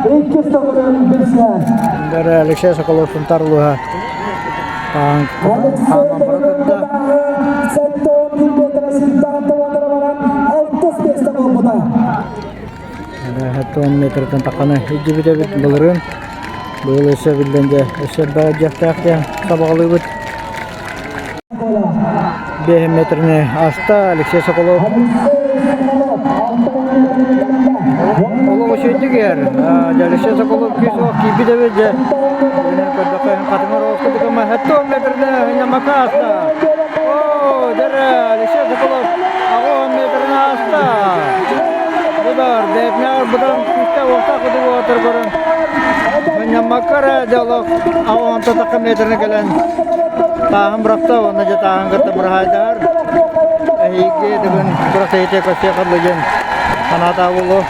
Иккис төгүлүн билсэ. Алексей Соколов Сунтар улууһа. Алексей төгүлүн 71 метр сиртан баран 6 миэстэ буолбута. 70 метртэн тахханы илдьибит эбит былырыын. Быйыл өссө биллэн дьэ өссө элбэх дьиэхтээх диэн сабаҕалыыбыт. 5 метрини аста Алексей Соколов. Олох үчүгэйдик иһэр. Алексей Соколов күүс уох киирбит эбит дьэ. Көрдөххө хатыҥыр оҕус курдук 70 метрини ньамака аста. Оо, дьэрэ Алексей Соколов 80 метрини аста. Будар, бэйэтинээҕэр быдан күүстээх уохтаах кудук уотар көрөн. Ньаммакка эрэ дьэ олох аҕа тахха метрини кэлэн тааһын бырахта уонна дьэ тааһын кытта быраһаайдаһар. Эһиги бүгүн күрэхтэһиитэ көрсүөххэ дылы диэн санаата буолуо.